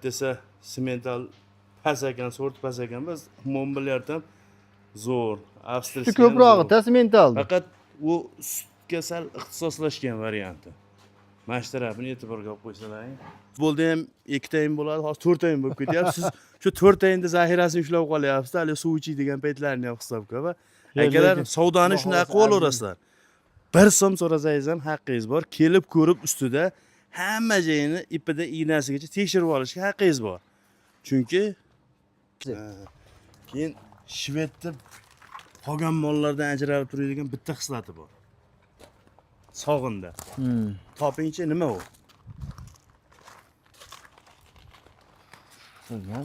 desa Simmental past ekan, sort past ekan. Biz Montbéliard ham zo'r, Suti австрийский ham ko'prog'i zo'r. Ta Simmentalda. Faqat u sutga sal ixtisoslashgan varianti. Mana shu tarafini e'tiborga olib qo'ysalaring. Futbolda ham ikkita ham bo'ladi, hozir to'rtta ham bo'lib ketyapti. Siz shu to'rtta hamni zaxirasini ushlab qolyapsiz, hali suv ichiydigan paytlarini ham hisobga va Yo'q, akalar lekin savdoni Xudo shunaqa xohlasa qilib olaverasizlar. Bir so'm so'rasangiz ham haqqingiz bor. Kelib ko'rib ustida hamma joyini ipida ignasigacha tekshirib olishga haqqingiz bor. Chunki keyin shvedni qolgan mollardan ajralib turadigan bitta xislati bor. Sog'inda. Topingchi, nima u?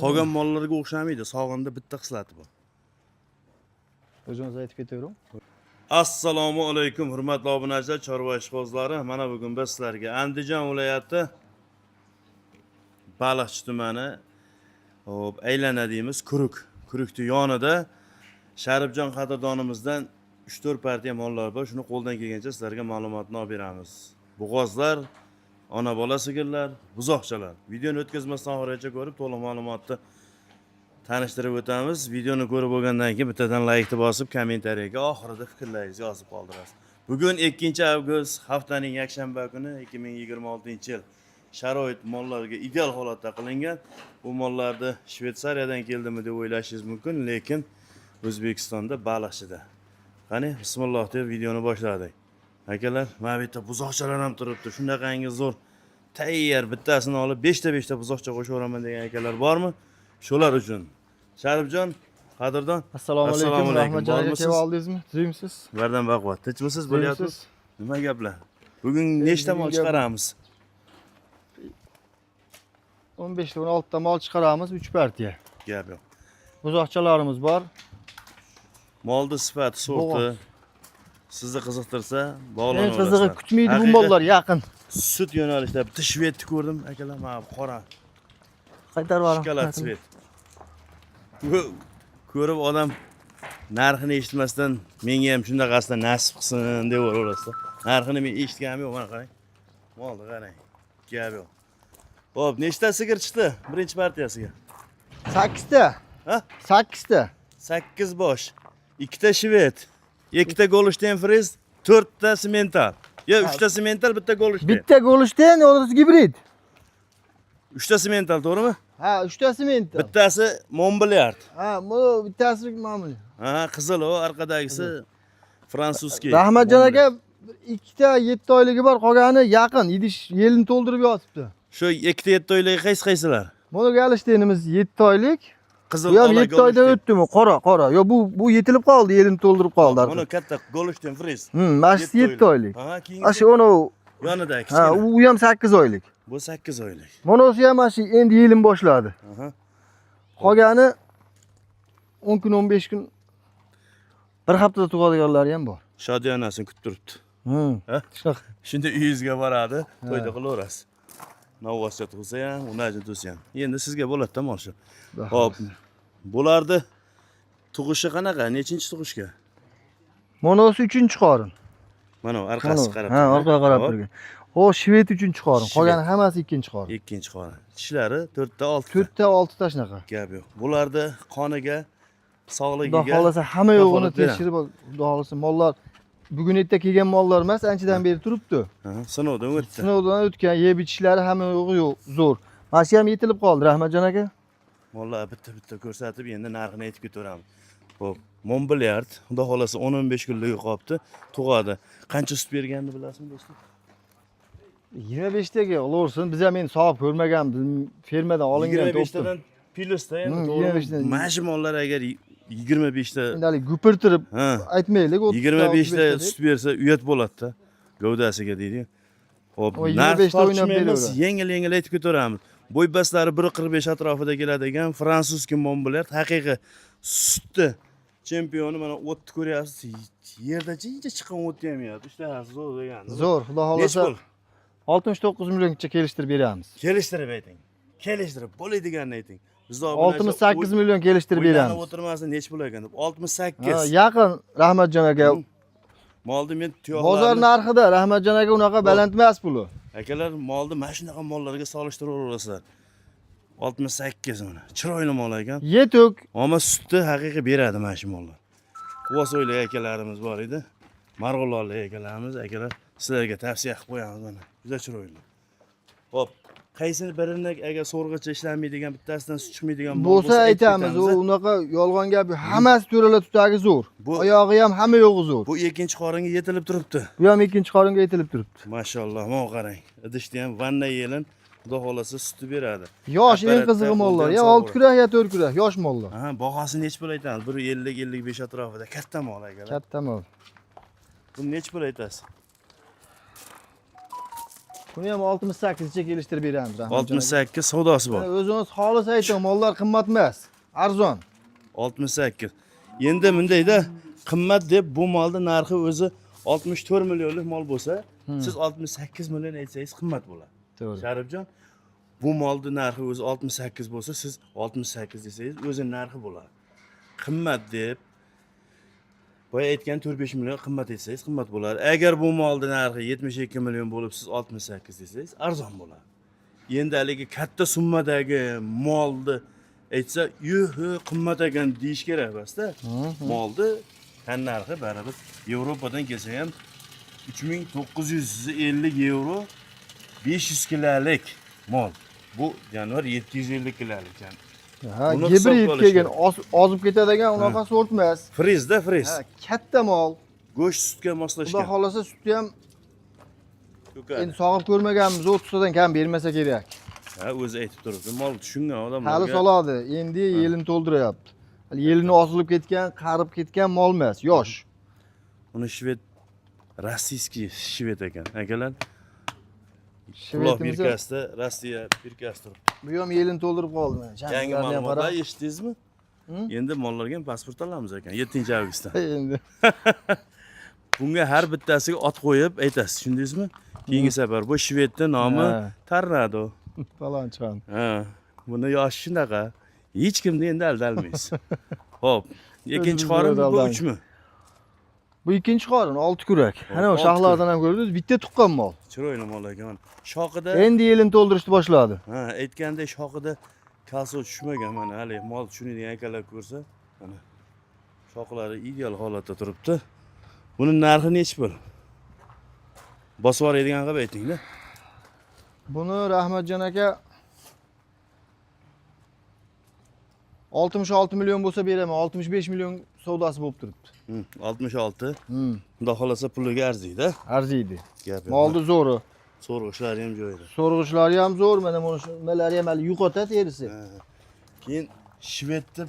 Qolgan mollarga o'xshamaydi. Sog'inda bitta xislati bor. O'zingiz aytib ketavering. Assalomu alaykum hurmatli obunachilar, chorva ishqibozlari. Mana bugun biz sizlarga Andijon viloyati Baliqchi tumani, hop, aylana deymiz, Kuruk. Kurukni yonida Sharifjon qadrdonimizdan 3-4 partiya mollar bor. Shuni qo'ldan kelgancha sizlarga ma'lumotni olib beramiz. Bo'g'ozlar, ona bola sigirlar, buzoqchalar. Videoni o'tkazmasdan oxirigacha ko'rib, to'liq ma'lumotni tanishtirib o'tamiz. Videoni ko'rib bo'lgandan keyin bittadan laykni bosib, kommentariyaga oxirida fikrlaringizni yozib qoldirasiz. Bugun 2 avgust, haftaning yakshanba kuni, 2026-yil. Sharoit mollarga ideal holatda qilingan. Bu mollarni Shvetsariyadan keldimi deb o'ylashingiz mumkin, lekin O'zbekistonda Baliqchida. Qani, bismillah deb videoni boshladik. Akalar, mana bu yerda buzoqchalar ham turibdi. Shunaqangi zo'r tayyor bittasini olib 5 ta 5 ta buzoqcha qo'shaveraman degan akalar bormi? Shular uchun. Sharifjon, qadrdon. Assalomu alaykum. Rahmatjon aka, Bormisiz? kelib oldingizmi? Tuzukmisiz? Vardan baquvvat. Tinchmisiz, bo'lyapmiz? Tuzukmisiz? Nima gaplar? Bugun nechta mol bugun chiqaramiz? 15 ta 16 ta mol chiqaramiz, 3 partiya. Gap yo'q. Buzoqchalarimiz bor. Molni sifati, sorti Bo'g'oz. sizni qiziqtirsa, Eng bog'lanaverasizlar. qizig'i kutmaydi bu Haqiqiy mollar yaqin. Sut yo'nalishida bitta shvedni ko'rdim, akalar, mana bu qora Qaytarib yuboraman. shokolad svet. Bu ko'rib odam narxini eshitmasdan menga ham shunaqasidan nasib qilsin deb o'ylayverasizlar. Narxini men eshitganim yo'q, mana qarang. Molni qarang. Gap yo'q. Xo'p, nechta sigir chiqdi birinchi partiyasiga? 8 ta. Ha? 8 ta. 8 bosh. Ikkita shved, ikkita Golstein Friz, to'rtta Simmental. Yo, uchta Simmental, bitta Golstein. Bitta Golstein, o'rtasi gibrid. Uchta Simmental, to'g'rimi? Ha, uchta Simmental. Bittasi Montbéliard. Ha, bu bittasi ma'mul. Ha, qizil u, orqadagisi французский. Rahmatjon aka, ikkita 7 oyligi bor, qolgani yaqin, idish yelini to'ldirib yotibdi. Shu ikkita 7 oyligi qaysi qaysilar? Buni Golsteinimiz 7 oylik. Qizil Bu ham ola 7 oydan Golstein. o'tdimi? Qora, qora. Yo, bu yetilib qoldi, yelini to'ldirib qoldi. Mana katta Golstein Friz. Mana shu 7 oylik. Ha, keyingisi Ana shu uni yonida ha, kichkina. u ham 8 oylik. Bu 8 oylik. Bunisi ham mana shu endi yelin boshladi. Aha. Qolgani 10 kun, 15 kun, bir haftada tug'adiganlari ham bor. Shodiyonasini kutib turibdi. Ha? Shunaqa. Shunda uyingizga boradi, to'yda qilaverasiz. Novvoscha tug'sa ham, unajin tug'sa ham. Endi sizga bo'ladi-da mol shu. Xo'p, bularni tug'ishi qanaqa? Nechinchi tug'ishga? Bunisi 3-qorin. Mana bu orqasi qarab. Ha, turgan. orqaga qarab Hop, turgan. Xo'sh, shved 3-qorin. Shved. Qolgani hammasi 2-qorin. Ikkinchi qorin. Tishlari 4 ta 6 ta. 4 ta 6 ta shunaqa. Gap yo'q. Bularni qoniga, Xudo sog'ligiga xohlasa hamma yo'g'ini kafolat beramiz. tekshirib, xudo xohlasa mollar bugun erta kelgan mollar emas, anchadan beri turibdi. Ha, sinovdan o'tdi. Sinovdan o'tgan, yeb ichishlari hamma yo'g'i yo'q, zo'r. Mana shu ham yetilib qoldi, Rahmatjon aka. Mollar bitta-bitta ko'rsatib, endi narxini aytib ketaveramiz. Xo'p, Montbéliard, xudo xohlasa 10-15 kunligi qolibdi, tug'adi. Qancha sut berganini bilasizmi, do'stlar? 25 taga olaversin. Biz ham endi sog'ib ko'rmaganmiz. Fermadan olingan 25 to'pni. tadan plyusda endi, to'g'rimi? 25 tadan. Mana shu mollar agar 25 ta, Endi haligi gupirtirib ha, aytmaylik, 30 ta, 25 ta 35 ta deb. sut bersa uyat bo'ladi-da gavdasiga deydi. Xo'p, O, narx 25 ta o'ynab tortishmaymiz, beraveradi. yengil-yengil aytib ketaveramiz. Bo'y baslari 1.45 atrofida keladigan французский Montbéliard haqiqiy sutni chempioni. Mana o'tni ko'ryapsiz. Yerda jincha chiqqan o'tni ham yeyapti. Ishtahasi zo'r degani. Zo'r, xudo Nechi xohlasa pul? 69 milliongacha kelishtirib beramiz. Kelishtirib ayting. Kelishtirib, bo'ladiganini ayting. Bizni 68 million kelishtirib o'ylanib beramiz. o'tirmasin, nechi pul ekan deb. Ha, 68. yaqin Rahmatjon aka. Molni men Bozor tuyoqlarini narxida Rahmatjon aka unaqa baland emas puli. Akalar, molni mana shunaqa mollarga solishtiraverasizlar. 68 mana. Chiroyli mol ekan. Yetuk. Ammo sutni haqiqiy beradi mana shu mollar. Quvasoylik akalarimiz bor edi. Marg'ilonlik akalarimiz, akalar sizlarga tavsiya qilib qo'yamiz mana. Juda chiroyli. Xo'p, qaysini birini agar so'rg'icha ishlamaydigan, bittasidan sut chiqmaydigan mol Bo'lsa aytib aytamiz, u ketamiz. Unaqa yolg'on gap yo'q. Hammasi to'rala tutagi zo'r. Oyog'i ham hamma yo'g'i zo'r. Bu ikkinchi qoringa yetilib turibdi. Bu ham ikkinchi qoringa yetilib turibdi. Mashalloh, mana qarang. Idishda ham vanna yelin, xudo xolasa sutni beradi. Yosh eng Apparatda qizig'i mollar. qo'ldan Ya sog'ib. 6 kurak ya 4 kurak, yosh mollar. Aha, bahosini nechi pul aytamiz? 150-55 atrofida katta mol akalar. Katta mol. Buni nechi pul aytasiz? Buni ham 68 cha kelishtirib beramiz, Rahmatjon aka. 68 savdosi bor. Mana o'zingiz xolis ayting, mollar qimmat emas, arzon. 68. Endi bundayda qimmat deb bu molni narxi o'zi 64 millionlik mol bo'lsa, siz 68 million aytsangiz qimmat bo'ladi. To'g'ri. Sharifjon, bu molni narxi o'zi 68 bo'lsa, siz 68 desangiz o'zi narxi bo'ladi. Qimmat deb boya aytgan 4-5 million qimmat aytsangiz qimmat bo'ladi. Agar bu molni narxi 72 million bo'lib, siz 68 desangiz arzon bo'ladi. Endi haligi katta summadagi molni aytsa, yuhu qimmat ekan deyish kerak emasda. Molni tan narxi baribir Yevropadan kelsa ham 3950 yevro 500 kilolik mol. Bu jonivor 750 kilolik. Yani. Ha, Buni hisobga gibrid olish kelgan, kerak. Ozib ketadigan unaqa sort emas. Frizda friz. Ha, katta mol. Go'sht sutga Xudo moslashgan. xolasa sutni ham Ko'kadi. endi sog'ib ko'rmaganmiz, 30 tadan kam bermasa kerak. Ha, o'zi aytib turibdi. Mol tushungan odamlarga. Hali soladi. Endi yelin to'ldiryapti. Hali yelini osilib ketgan, qarib ketgan mol emas, yosh. Uni shved rossiyskiy shved ekan. Akalar, quloq Shvedimiz ham- birkasida Rossiya birkasi turibdi. Bu ham yelin to'ldirib qoldi mana. Yangi Jamlarni ham ma'lumotlar qarab. eshitdingizmi? Endi mollarga ham pasport olamiz ekan 7-avgustdan. Endi Bunga har bittasiga ot qo'yib aytasiz, tushundingizmi? Keyingi safar bu shvedni nomi Ha. Tornado. Falon chiqadi. Ha, buni yoshi shunaqa. Hech kimni endi aldalmaysiz. Xo'p, ikkinchi O'zimizni qorin bu aldaymiz. 3mi? Bu ikkinchi qorin, 6 kurak. Ana olti shaxlardan ham ko'rdingiz, bitta tuqqan mol. Chiroyli mol ekan. Shoxida Endi yelin to'ldirishni boshladi. ha, aytgandek shoxida kalso tushmagan mana hali mol tushunadigan akalar ko'rsa, mana shoxlari ideal holatda turibdi. Buni narxi nechi pul? Bosib yuboradigan qilib aytingda. Buni Rahmatjon aka 66 million bo'lsa beraman, 65 million savdosi bo'lib turibdi. 66. Xudo xolasa puliga arziydi. Arziydi. Gap yo'q. Molni zo'ri. So'rg'ichlari ham joyida. So'rg'ichlari ham zo'r, mana buni nimalari ham hali yo'qotadi terisi. Keyin shvedni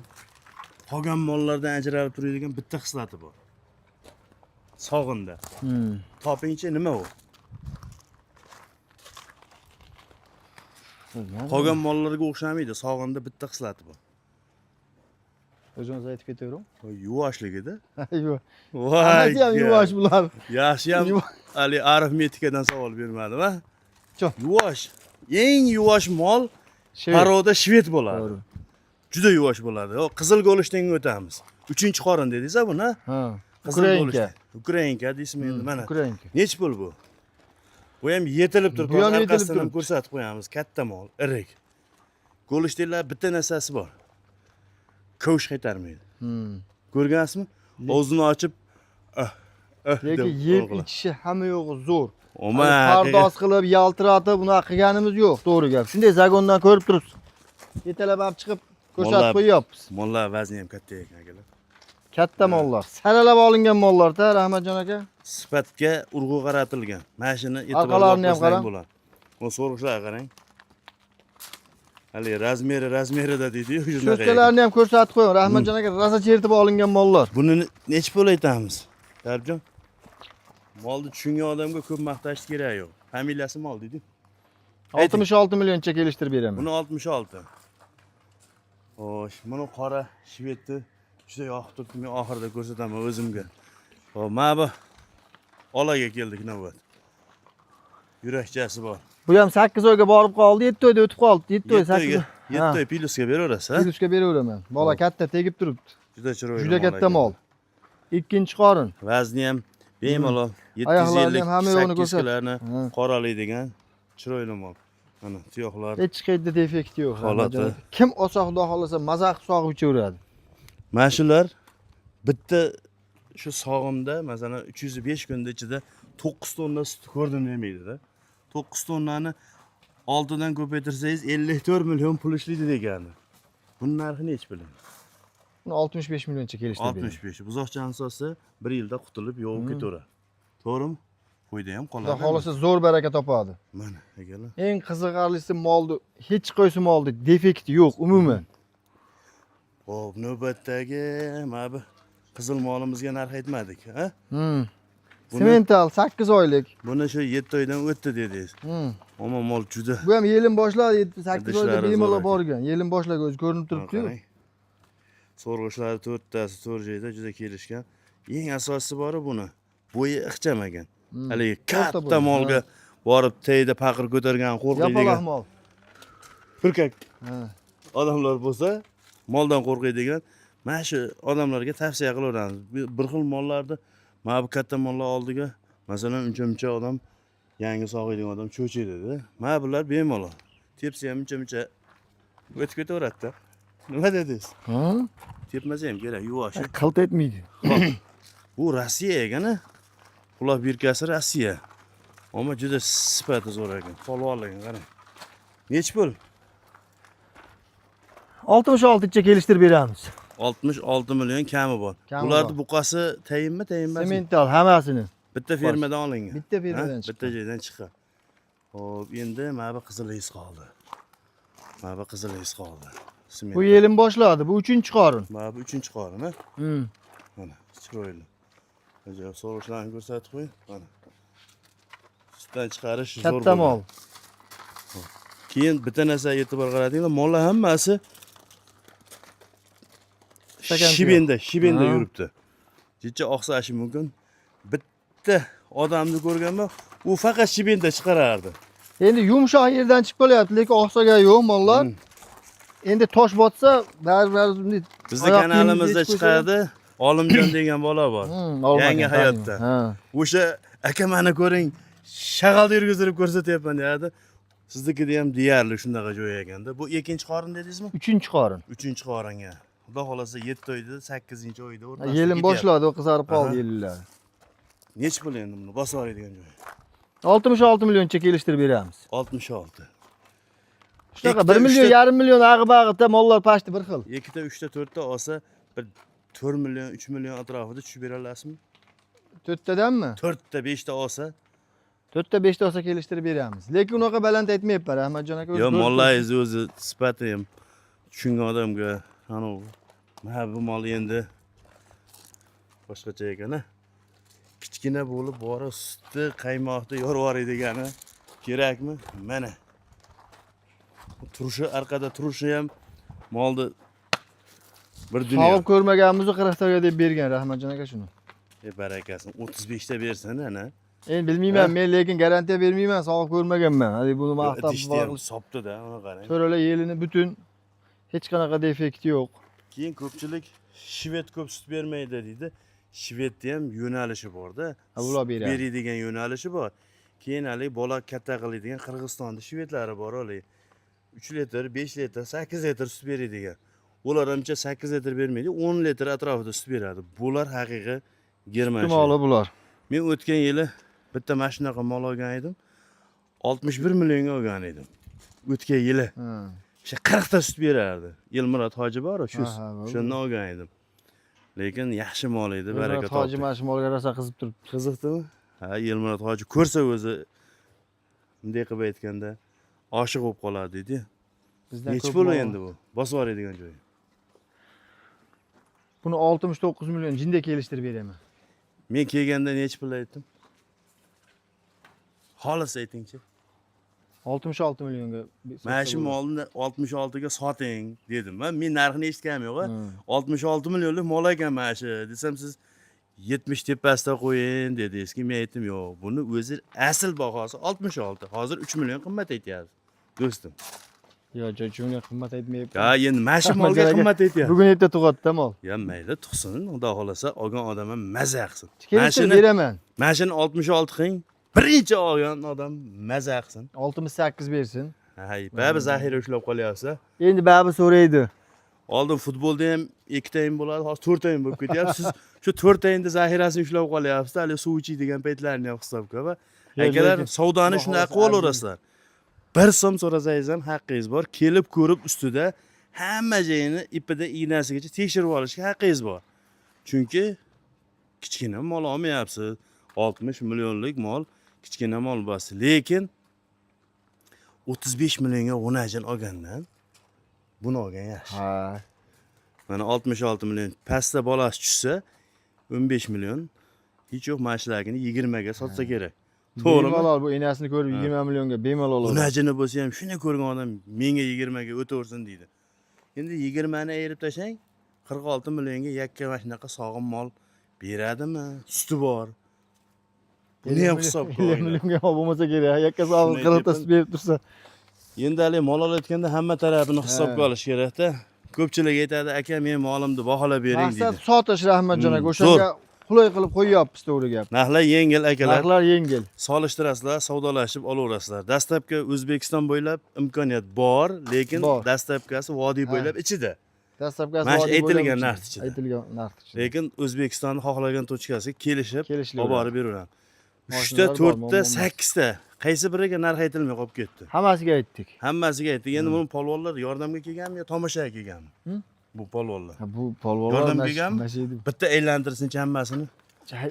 qolgan mollardan ajralib turadigan bitta xislati bor. Sog'inda. Topingchi nima u? Qolgan mollarga o'xshamaydi. Sog'inda bitta xislati bor. O'zingiz aytib ketavering. Yuvoshligida. Yo'q. Voy. Hammasi ham yuvosh bular. Yaxshi ham Yuvosh. hali arifmetikadan savol bermadim, ha? Cho'q. Yuvosh. Eng yuvosh mol Shved. paroda shved bo'ladi. To'g'ri. Juda yuvosh bo'ladi. O, qizil golishdan o'tamiz. Uchinchi qorin dedingiz a buni? Ha. Qizil Ukrainka. golishdan. Ukrainka deysizmi endi mana. Ukrainka. Nechi pul bu? Bu ham yetilib turibdi. Bu ham yetilib Orqasidan ham turibdi. ko'rsatib qo'yamiz. Katta mol, irik. Golishtenlar bitta narsasi bor. Kovush qaytarmaydi. Ko'rgansizmi? Og'zini ochib ah ah Lekin deb yeb qiladi. ichishi hamma yo'g'i zo'r. Oma, Pardoz qilib, yaltiratib, bunaqa qilganimiz yo'q, to'g'ri gap. Shunday zagondan ko'rib turibsiz. Ertalab olib chiqib ko'rsatib Mollar- qo'yyapmiz. Mollar vazni ham katta ekan akalar. Katta mollar, saralab olingan mollar-da, Rahmatjon aka. Sifatga urg'u qaratilgan. Mana shuni e'tiborga Orqalarini ham olib qo'ysak qarang. bo'ladi. Bu so'rg'ishlarga qarang. Hali razmeri razmerida deydi-yu, shunaqa. Ekan. Cho'skalarni ham ko'rsatib qo'ying. Rahmatjon aka, rosa chertib olingan mollar. Buni nechi pul aytamiz? Sharifjon? Molni tushungan odamga ko'p maqtash kerak yo'q. Familiyasi mol deydi. Ayting. 66 millioncha kelishtirib beraman. Buni 66. Xo'sh, buni qora shvedni juda yoqib turibdi. Men oxirida ko'rsataman o'zimga. Xo'p, mana bu olaga keldik navbat. Yurakchasi bor. Bu ham 8 oyga borib qoldi, 7 oyda o'tib qoldi. 7 oy, 7 8 oyga, 7 oy plyusga beraverasiz, ha? Plyusga beraveraman. Bola katta tegib turibdi. Juda chiroyli. Juda mol katta ekan. mol. Ikkinchi qorin. Vazni ham bemalol Oyoqlarini ham hamma yo'g'ini 758 ko'rsat. kiloni Ha. qoralaydigan chiroyli mol. Mana tuyoqlar. Hech qayerda defekti yo'q. Holati. Rahmatjon aka. Kim olsa, xudo xohlasa, maza qilib sog'ib ichaveradi. Mana shular bitta shu sog'imda, masalan, 305 kunda ichida 9 tonna sut ko'rdim demaydi-da. 9 tonnani 6 dan ko'paytirsangiz 54 million pul ishlaydi degani. Buni narxi nechi pul? Buni 65 millioncha kelishtirib beradi. 65. Buzoqchani sotsa 1 yilda qutulib yovib ketaveradi. To'g'rimi? Qo'yda ham Xudo qoladi. xohlasa zo'r baraka topadi. Mana akalar. Eng qiziqarlisi, molni hech qaysi molni defekti yo'q umuman. Xo'p, navbatdagi mana bu qizil molimizga narx aytmadik, ha? Semental 8 oylik. Buni shu 7 oydan o'tdi dedingiz. Ammo mol juda Bu ham yelim boshladi, 7 8 oyda Idishlari zo'r bemalol ekan. borgan. Yelim boshlagan, o'zi ko'rinib turibdi-yu. Qarang. So'rg'ichlari to'rttasi to'rt joyda juda kelishgan. Eng asosiysi bori buni bo'yi ixcham ekan. Haligi O'rta katta bo'yi, molga borib tagida paqir ko'targan Yapaloq qo'rqiydigan mol. hurkak Ha. odamlar bo'lsa, moldan qo'rqiydigan mana shu odamlarga tavsiya qilaveramiz. Bir xil mollarni, mana bu katta mollar oldiga, masalan, uncha muncha odam, yangi sog'iydigan odam cho'chiydi-da. Mana bular bemalol. Tepsa ham uncha muncha o'tib ketaveradi-da. Nima dedingiz? Ha? Tepmasa ham kerak, yuvosh. Qilt etmaydi. Bu Rossiya ekan, a? Quloq birkasi Rossiya. Ammo juda sifati zo'r ekan. Polvonligini qarang. Nechi pul? 66 cha kelishtirib beramiz. 66 million kami bor. Kami Bularni bor. buqasi tayinmi, tayin emasmi? Semental hammasini. Bitta fermadan olingan. Bitta fermadan Ha? chiqqan. Bitta joydan chiqqan. Xo'p, endi mana bu qizil iz qoldi. Mana bu qizil iz qoldi. Sement. Bu yelim boshladi. Bu 3 qorin. Mana bu uchinchi qorin, ha? Mana chiroyli. Ajoyib so'rg'ishlarni ko'rsatib qo'ying. Mana. Sutdan chiqarish zo'r. Katta bo'lgan. mol. Keyin bitta narsaga e'tibor qaratinglar, mollar hammasi Stakan shibenda Ha. yuribdi. Jicha oqsashi mumkin. Bitta odamni ko'rganman, u faqat shibenda chiqarardi. Endi yumshoq yerdan chiqib qolyapti, lekin oqsaga yo'q mollar. Endi tosh botsa, baribir bunday Bizni oyoq kanalimizda kiyimimizni yechib qo'ysa- chiqardi. Olimjon degan bola bor. Olmagan, Yangi taniyman. hayotda. Ha. O'sha aka, mani ko'ring, shag'alda yurgizdirib ko'rsatyapman deyardi. Siznikida ham deyarli shunaqa joy ekanda. Bu ikkinchi qorin dedingizmi? 3 qorin. Uchinchi qoringa. Xudo xohlasa 7 oyda, 8 oyda o'rtasida Yelim ketyapti. boshladi, u qizarib qoldi Aha. yelinlar. Nechi pul endi buni bosib oladigan joyi? 66 millioncha kelishtirib beramiz. 66. Shunaqa Ikkita, 1 million, uchta- yarim million ag'i-bag'ida mollar pashti bir xil. Ikkita, uchta, to'rtta olsa bir 4 million, 3 million atrofida tushib bera olasizmi? To'rttadanmi? To'rtta, beshta olsa, To'rtta, beshta olsa kelishtirib beramiz. Lekin unaqa baland aytmayapman, Ahmadjon aka. O'zi yo ko'rib mollaringizni o'zi sifati ham tushungan odamga anavi mana bu mol endi boshqacha ekan, a. Kichkina bo'lib borib sutni, qaymoqni yorib yuboradigani kerakmi? Mana. Turishi, orqada turishi ham molni bir dunyo. Sog'ib ko'rmaganimizni 40 taga deb bergan Rahmatjon aka shuni. E, barakasini 35 ta bersin ana. Endi bilmayman men, lekin garantiya bermayman, sog'ib ko'rmaganman. Hali buni maqtab Idishni ham sopdi-da, uni qarang. To'rala yelini butun, hech qanaqa defekti yo'q. Keyin ko'pchilik shved ko'p sut bermaydi deydi. Shvedni ham yo'nalishi bor-da. Ha, ular Sut beradi. beradigan yo'nalishi bor. Keyin haligi bola katta qiladigan Qirg'izistonda shvedlari bor haligi. 3 litr, 5 litr, 8 litr sut beradigan. Ular hamcha 8 litr bermaydi, 10 litr atrofida sut beradi. Bular haqiqiy german Sut shved. moli bular. Men o'tgan yili bitta mana shunaqa mol olgan edim. 61 millionga olgan edim. O'tgan yili. Ha. O'sha 40 ta sut berardi. Elmurod hoji bor, shu Ha, ha, bo'ldi. shundan olgan edim. Lekin yaxshi mol edi, baraka Elmurod hoji topdi. mana shu molga rosa qizib turibdi. Qiziqdimi? Ha, Elmurod hoji ko'rsa o'zi bunday qilib aytganda oshiq bo'lib qoladi deydi. Bizdan Nechi ko'p pul mol- endi bu? Bosib yuboradigan joyi. Buni 69 million jinda kelishtirib beraman. Men kelganda nechi pul aytdim? Xolis aytingchi. 66 millionga. Mana shu molni 66 ga soting dedim. Men narxini eshitganim yo'q. A. 66 millionlik mol ekan mana shu desam, siz 70 tepasida qo'ying dedingiz. Keyin men aytdim, yo'q, buni o'zi asl bahosi 66. Hozir 3 million qimmat aytyapsiz, do'stim. Yo'q, jo'chunga million qimmat aytmayapman. Ya endi mana shu molga Ahmadjon aka, qimmat aytyapsiz. Bugun erta tug'adi-da mol. Ya mayli tug'sin, xudo xohlasa olgan odam ham maza qilsin. Mana Kelishtirib shuni, beraman. mana shuni 66 qiling. Birinchi olgan odam maza qilsin. 68 bersin. Hay, baribir zaxira ushlab qolyapsiz. Endi baribir so'raydi. Oldin futbolda ham ikkita taym bo'ladi, hozir 4 taym bo'lib ketyapti. Siz shu 4 taymda zaxirasini ushlab qolyapsiz, hali suv ichadigan paytlarini ham hisobga va Yo'q, akalar lekin savdoni Xudo shunday xohlasa qilib olaverasizlar. Bir so'm so'rasangiz ham haqqingiz bor. Kelib ko'rib ustida hamma joyini ipida ignasigacha tekshirib olishga haqqingiz bor. Chunki kichkina mol olmayapsiz. 60 millionlik mol kichkina mol emas, lekin 35 millionga g'unajin olgandan buni olgan yaxshi. Ha. Mana 66 million pastda bolasi tushsa 15 million hech yo'q mana shulargini 20 ga sotsa kerak. To'g'rimi? Bemalol bu enasini ko'rib 20 millionga bemalol oladi. G'unajini bo'lsa ham shuni ko'rgan odam menga 20 ga o'taversin deydi. Endi 20 ni ayirib tashlang, 46 millionga yakka mana shunaqa sog'im mol beradimi? Suti bor. Buni ham hisobga 50 olinglar. millionga ham bo'lmasa kerak. Yakka sog'im Shuni 40 ta aytyapman. sut berib tursa. Endi haligi mol olayotganda hamma tarafini hisobga olish kerakda. Ko'pchilik aytadi, aka men molimni baholab bering Maqsad deydi. sotish Rahmatjon aka. Zo'r. O'shanga qulay qilib qo'yyapmiz, to'g'ri gap. Narxlar yengil akalar. Narxlar yengil. Solishtirasizlar, savdolashib olaverasizlar. Dastlabki O'zbekiston bo'ylab imkoniyat bor, lekin Bor. dastlabkasi vodiy Ha. bo'ylab ichida. Dastlabkasi Mana shu vodiy bo'ylab aytilgan ichida. narx ichida. Aytilgan narx ichida. Lekin O'zbekistonni xohlagan tochkasiga kelishib Kelishiladi. olib borib beraveradi. 3ta, Mashinalar bor, 4ta, muammo emas. 8ta qaysi biriga narx aytilmay qolib ketdi. Hammasiga aytdik. Hammasiga aytdik. Endi buni polvonlar yordamga kelganmi yo tomoshaga kelganmi? Bu polvonlar. Ha, bu polvonlar Yordam kelganmi? nashidi. Bitta aylantirsinchi hammasini.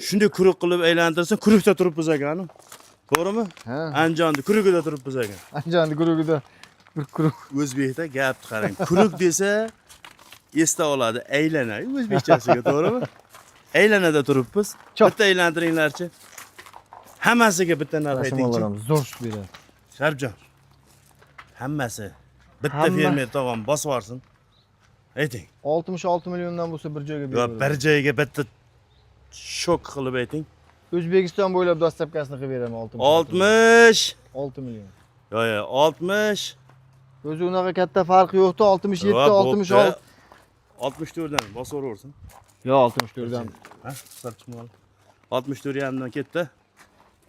Shunday kuruq qilib aylantirsin, kurukda turibmiz akani. To'g'rimi? Ha. Andijonda kurugida turibmiz aka. Andijonda kurugida bir kuruk. O'zbekda gapni qarang. Kuruk desa esda oladi, aylana o'zbekchasiga, to'g'rimi? Aylanada turibmiz. Cho'p. Bitta aylantiringlarchi. Hammasiga bitta narx aytingchi. Rasmollar zo'r sut beradi. Sharifjon. Hammasi bitta Hamma- fermer tog'am bosib yuborsin. Ayting. 66 milliondan bo'lsa bir joyga Yo, beradi. bir joyga bitta shok qilib ayting. O'zbekiston bo'ylab dostavkasini qilib beraman 66. 60. 6 million. Yo, yo, 60. O'zi unaqa katta farqi yo'qdi 67 Va, 66. bo'pti. 64 dan bosib yuborsin. Yo 64 dan. Ha, hisob chiqmadi. 64 yarimdan ketdi.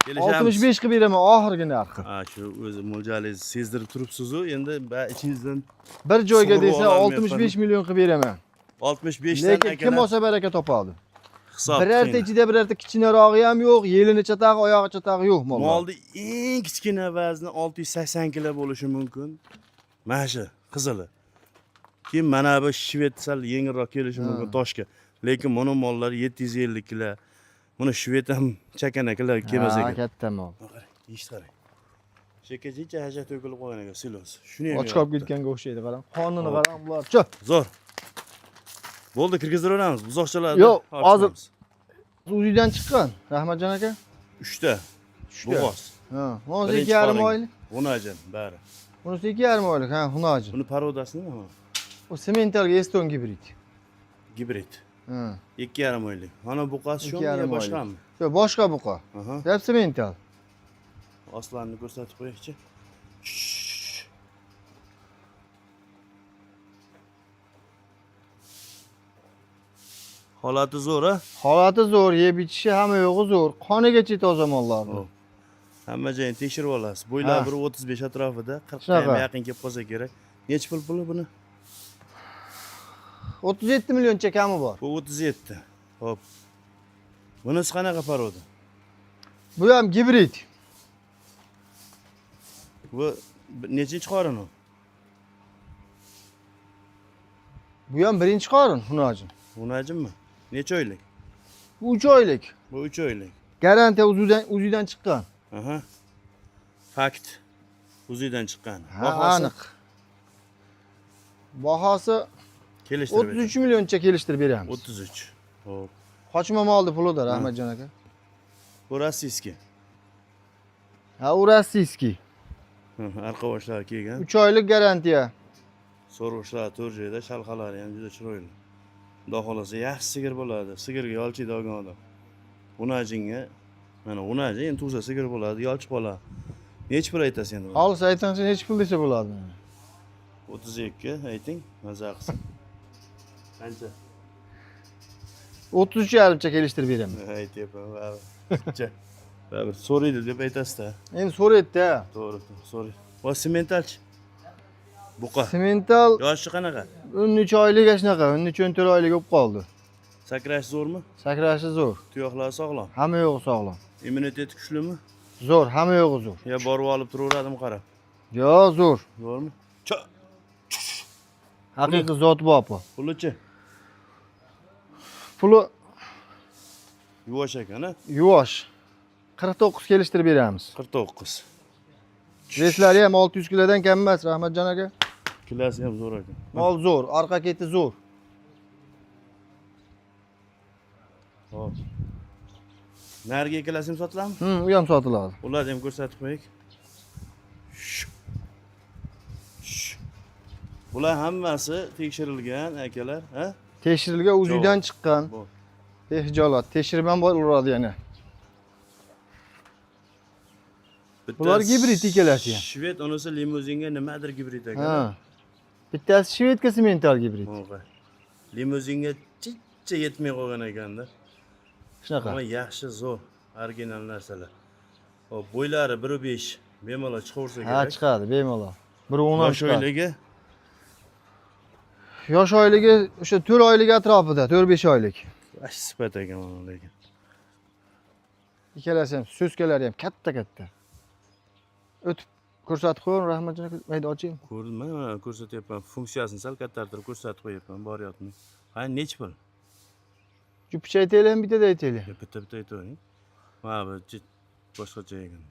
Kelishamiz. 65 qilib beraman oxirgi narxi. Ha, shu o'zi mo'ljalingizni sezdirib turibsiz-u, endi ichingizdan Bir joyga Sug'urib desa ololmayapman. 65 million qilib beraman. 65 dan Lekin kim akalar olsa baraka topadi. hisob Birorta qiling. ichida birorta kichkinarog'i ham yo'q, yelini chatag'i, oyog'i chatag'i yo'q mollar. Molni eng kichkina vazni 680 kilo bo'lishi mumkin. Mana shu qizili. Keyin mana bu shved sal yengilroq kelishi mumkin toshga. Lekin buni mollar 750 kilo. Buni shved ham chakana kilo kelmasa Ha, kerak. katta mol. Qarang, eshit qarang. Shekkacha hasha to'kilib qolgan ekan silos. Shuni ham Och qolib yaratdi. ketganga o'xshaydi, qarang. Qonini Hop. qarang bular. Cho. Zo'r. Bo'ldi, kirgiziraveramiz. Buzoqchalarni. Yo'q, olib hozir- chiqamiz. Uydan chiqqan Rahmatjon aka. Uchta. Uchta. Bo'g'oz. Ha, bunisi Birinchi 2,5 qorin. oylik. G'unajin bari. Bunisi 2,5 oylik, ha, xunojin. Buni parodasi nima? U sementalga Eston gibrid. Gibrid. Ha. 2,5 oylik. Mana buqasi Ikki shumi yo yarim oylik. boshqami? Yo'q, boshqa buqa. Aha. Gap semental. Oslarni ko'rsatib qo'yaychi. Holati zo'r a? Holati zo'r, yeb ichishi hamma yo'g'i zo'r. Qonigacha toza mollarni. Hop. Hamma joyini tekshirib olasiz. Bo'ylari Ha. bir 35 atrofida, 40 ga Shunaqa. ham yaqin kelib qolsa kerak. Nechi pul puli buni? 37 millioncha kami bor. Bu 37. Hop. Bunisi qanaqa paroda? Bu ham gibrid. Bu nechinchi qorin u? Bu ham birinchi qorin, xunojin. Unajimmi? Necha oylik? Bu 3 oylik. Bu 3 oylik. Garantiya uzidan chiqqan. Aha. Fakt. Uzuydan chiqqan. Ha, aniq. Bahosi Kelishtirib 33 millioncha kelishtirib beramiz. 33. Hop. Qochma molni pulida Rahmatjon aka. Bu rossiyskiy. Ha, u rossiyskiy. Arqa boshlari kelgan. 3 oylik garantiya. So'rg'ichlari to'rt joyda, shalqalari ham juda chiroyli. Xudo xohlasa yaxshi sigir bo'ladi. Sigirga yolchiydi olgan odam. G'unajinga mana g'unajin endi tug'sa sigir bo'ladi, yolchib qoladi. Nechi pul aytasiz endi? buni? Xolis aytangchi nechi pul desa bo'ladi? 32 ayting, maza qilsin. Qancha? 33 yarimcha kelishtirib beraman. Aytyapman, baribir. Baribir so'raydi deb aytasiz-da. Endi so'raydi-da. To'g'ri, so'raydi. Va sementalchi? Buqa. Simental Yoshi qanaqa? 13 oylik shunaqa, 13-14 oylik bo'lib qoldi. Sakrashi zo'rmi? Sakrashi zo'r. Tuyoqlari sog'lom. Hamma yo'g'i sog'lom. Immuniteti kuchlimi? Zo'r, hamma yo'g'i zo'r. Yo borib olib turaveradimi qarab? Yo, zo'r. Zo'rmi? Cho. Haqiqiy zot bopi. Pulichi Puli yuvosh ekan, a? yuvosh. 49 kelishtirib beramiz. 49. Veslari ham 600 kilodan kam emas, Rahmatjon aka. Kilasi ham zo'r ekan. Mol zo'r, orqa keti zo'r. Hop. Narigi ikkalasi ham sotiladimi? U ham sotiladi. Ularni ham ko'rsatib qo'yaylik. Shu. Bular hammasi tekshirilgan akalar, ha? Tekshirilgan o'z uydan chiqqan. Bu. Behijolat. Tekshirib ham bo'laveradi yana. Bittasi Bular gibrid ikkalasi ham. Shved, unisi limuzinga nimadir gibrid ekan. Ha. Bittasi shvedka simental gibrid. Bunaqa. Limuzinga chicha yetmay qolgan ekanda. Shunaqa. Ama yaxshi, zo'r, original narsalar. Hop, bo'ylari 1.5 bemalol chiqaversa Ha, kerak. chiqadi bemalol. 1.10 ham Yosh chiqadi. oyligi Yosh oyligi o'sha 4 oylik atrofida, 4-5 oylik. yaxshi sifat ekan mana lekin. Ikkalasi ham, so'zkalari ham katta-katta. O'tib ko'rsatib qo'ying, Rahmatjon aka, mayda oching. Ko'rdim, mana ko'rsatyapman. Funksiyasini sal kattartirib ko'rsatib qo'yapman, bor yotmay. Ha, nechi pul? Jupicha aytaylik ham, bittada aytaylik. Ya bitta bitta aytavering. Mana bu boshqacha ekan.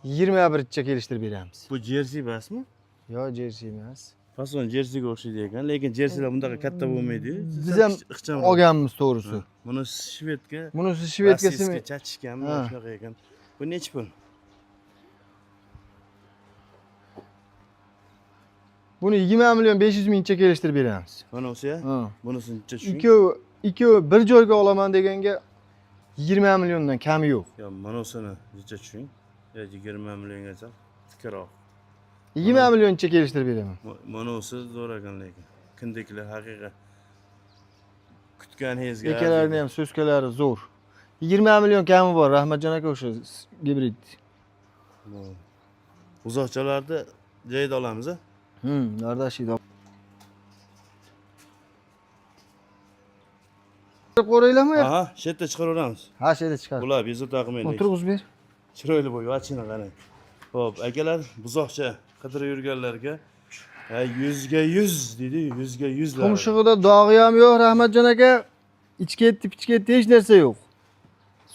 21cha kelishtirib beramiz. Bu jersi emasmi? Yo, jersi emas. Fason jersiga o'xshaydi ekan, lekin jersilar bunaqa katta bo'lmaydi-yu. Biz ham ixcham. olganmiz to'g'risi. Buni shvedga, Bunisi shvedka rossiyskiy sime- chachishganmi, Ha. shunaqa ekan. Bu nechi pul? Buni 20 million 500 mingcha kelishtirib beramiz. Bunisi ya? Ha. Bunisini tushing. Ikkovi bir joyga olaman deganga 20 milliondan kami yo'q. Yo, bunisini necha tushing? Yo, 20 milliongacha tikroq. 20 millioncha kelishtirib beraman. Bunisi zo'r ekan lekin. Kindiklar haqiqat. Kutgan hezga. Bekalarini ham so'zkalari zo'r. 20 million kami bor Rahmatjon aka o'sha gibrid. Uzoqchalarni joyida olamiz, a? Qardosh edi. Qo'raylarmi? Aha, shu yerda chiqaraveramiz. Ha, shu yerda chiqar. Bular bezovta qilmaylik. O'tirg'izib ber. Chiroyli bo'y, vachini qarang. Xo'p, akalar, buzoqcha qidirib yurganlarga 100ga 100 deydi, 100ga 100 lar. Tumshug'ida dog'i ham yo'q Rahmatjon aka. Ich ketdi, pich ketdi, hech narsa yo'q.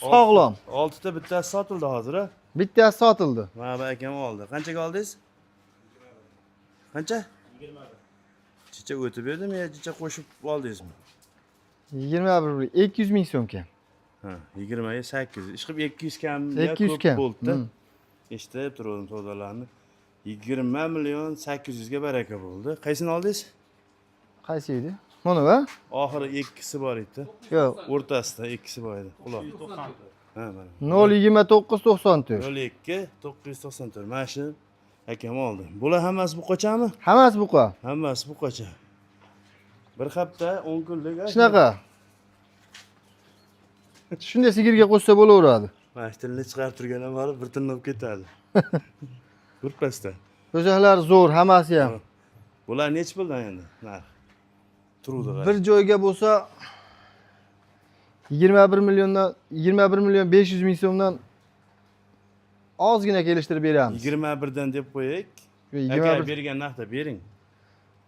Sog'lom. Oltita bittasi sotildi hozir, a? Bittasi sotildi. Mana bu akam oldi. Qanchaga oldingiz? Qancha? 21. Chicha o'tib berdimi yo chicha qo'shib oldingizmi? 21 200 ming so'm kam. Ha, 20 ga 8. Ishqilib 200 kam, yo 200 ko'p kam. bo'ldi. Eshitib turdim savdolarni. 20 million 800 ga baraka bo'ldi. Qaysini oldingiz? Qaysi edi? Mana va? Oxiri ikkisi bor edi. Yo'q. O'rtasida ikkisi bor edi. Quloq. Ha, mana. 029 94. 02 994. Mana shu akam oldi. Bular hammasi buqachami? Hammasi buqa. Hammasi buqacha. Bir hafta 10 kunlik. Shunaqa. Shunday sigirga qo'shsa bo'laveradi. Mana shu tilni chiqarib turgan ham bor, bir tilni olib ketadi. Birpasda. Ko'zaklar zo'r, hammasi ham. Bular nechi puldan endi narx? Turuvdi qarang. Bir joyga bo'lsa 21 milliondan 21 million 500 ming so'mdan ozgina kelishtirib beramiz. 21 dan deb qo'yaylik. Yo, Aka 21 bergan narxda bering.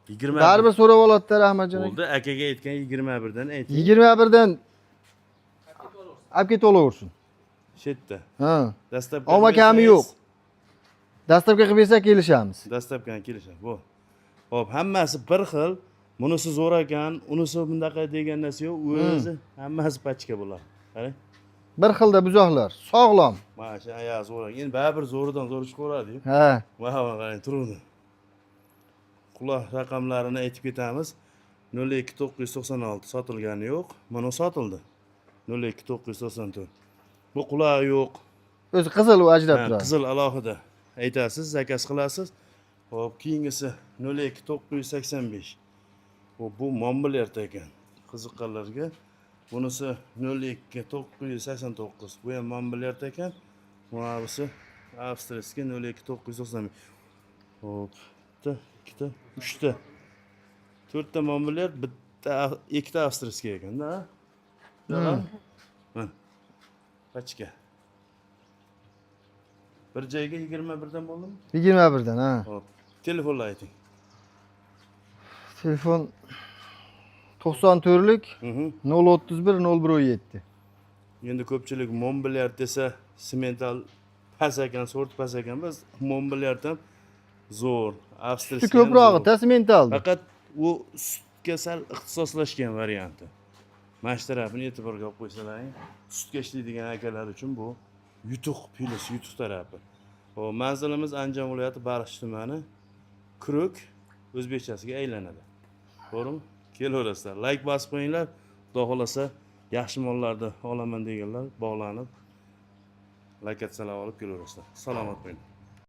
21 Baribir so'rab oladi-da Rahmatjon aka. bo'ldi. Akaga aytgan 21 dan ayting. 21 dan olib ketib olaversin. Shu yerda. Ha. Dastlabki Olma kami yo'q. Dastlabki qilib bersak kelishamiz. Dastlabkini kelishadi. Bu. Xo'p, hammasi bir xil. Bunisi zo'r ekan, unisi bundaqa degan narsa yo'q. O'zi hammasi pachka bular. Qarang. Bir xilda buzoqlar, sog'lom. Mana shu oyog'i zo'r ekan. Endi baribir zo'ridan zo'ri chiqaveradi-yu. Ha. Mana mana qarang, turuvdi. Quloq raqamlarini aytib ketamiz. 02996 sotilgani yo'q. Mana sotildi. 02994. Bu qulog'i yo'q. O'zi qizil u ajrab Ha, turadi. qizil alohida aytasiz, zakaz qilasiz. Xo'p, keyingisi 02985. Bu Montbeliard ekan. Qiziqqanlarga bunisi 02989. Bu ham Montbeliard ekan. Bunisi avstriyskiy 02995. Hop, bitta, ikkita, uchta, to'rtta Montbelyard, bitta, ikkita австрийский ekanda. Mana. Pachka. Bir joyga 21 dan bo'ldimi? 21 dan ha. Hop. Telefonlar ayting. Telefon 94'lük 031 0117. Endi ko'pchilik Montbelyard desa simental past ekan, sort past ekan. Biz Montbelyard ham zo'r, австрийский Suti ham ko'prog'i zo'r. Ta simentaldi. Faqat u sutga sal ixtisoslashgan varianti. Mana shu tarafini e'tiborga olib qo'ysalaring, sutga ishlaydigan akalar uchun bu yutuq plyus, yutuq tarafi. Hop, manzilimiz Andijon viloyati Baliqchi tumani, Kuruk o'zbekchasiga aylanadi. To'g'rimi? Kelaverasizlar. Layk bosib qo'yinglar. Xudo xolasa yaxshi mollarni olaman deganlar bog'lanib lokatsiyalar olib kelaverasizlar. Salomat bo'ling.